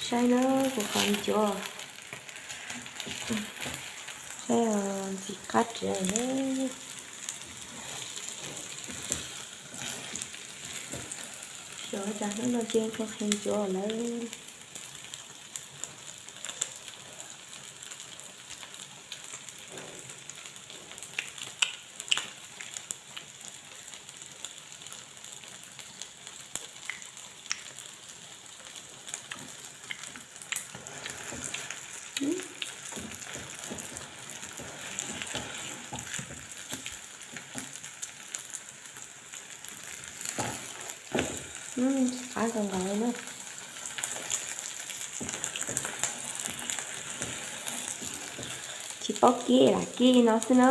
Saib na, kuv qhov ncuav, saib ntxim qab tsiav na. Xyov cas hnub no cia li qhia ncuav lawm. Qab nkaus nkaus na. Tsis paub kib lam kib no xwb na.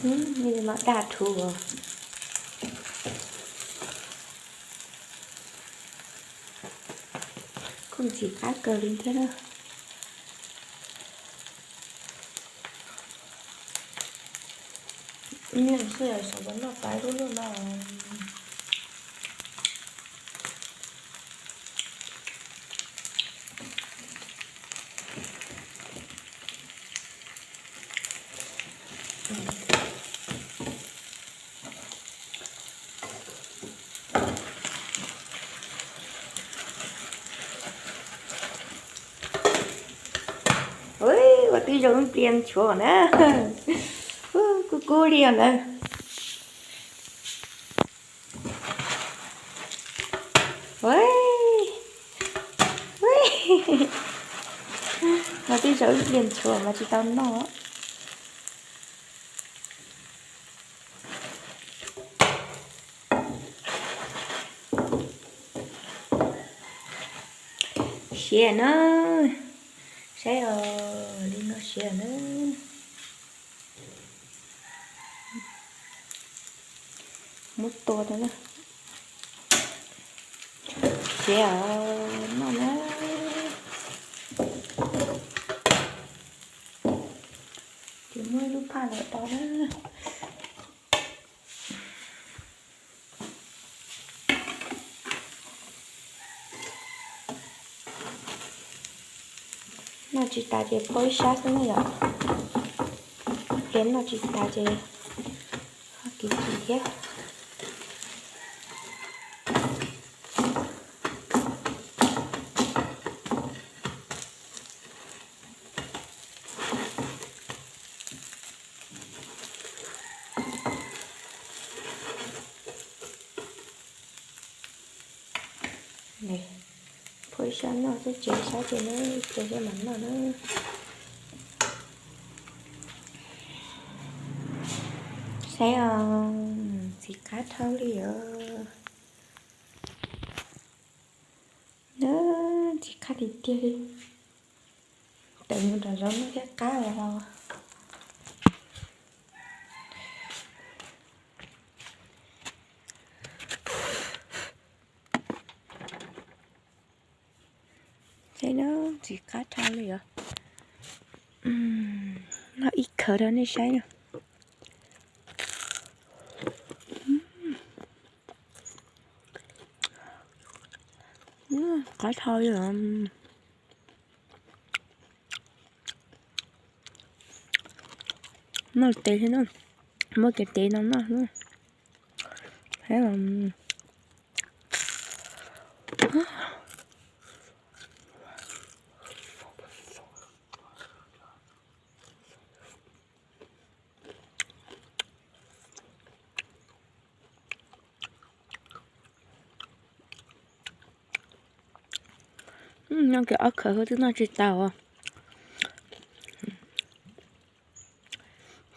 Nws no daj thuv. Kuj ntxim qab kawg li thiab na. Xwb xav noj pab lub luaj no. Ua twb zoo ib pliag nchuav na. Kub kub li os ntawd. Ua twb zoo ib pliag nchuav mas tsis tau noj. Siav na, saib os, li no siav na. Muab tua rau na. Siav os, noj na. Ces muab ib lub phaj los rau na. Noj tsis tas ces phua ib sab xwb na yom. Ces noj tsis tas ces ho kiv kiv thiab. Phua ib sab noj xwb, tsev sab ces neb ib pliag thiaj mam noj na. Saib os, ntxim qab dhau li os. Ntxim qab tiag tiag li. Tawm mus nram zoov no thiaj qab os. Saib na, ntxim qab dhau li os. Noj ib khawv rau nej saib na. Qab dhau li os. Noj tes thiab na, muab cov tes no noj. Noj kiag ob khawv xwb twb noj tsis tau.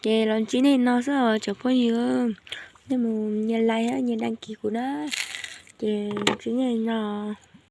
Ces los ntsib nej no xwb os cov phooj ywg, nej mus nias like thiab nias đăng ký kuv na. Ces ntsib nej no.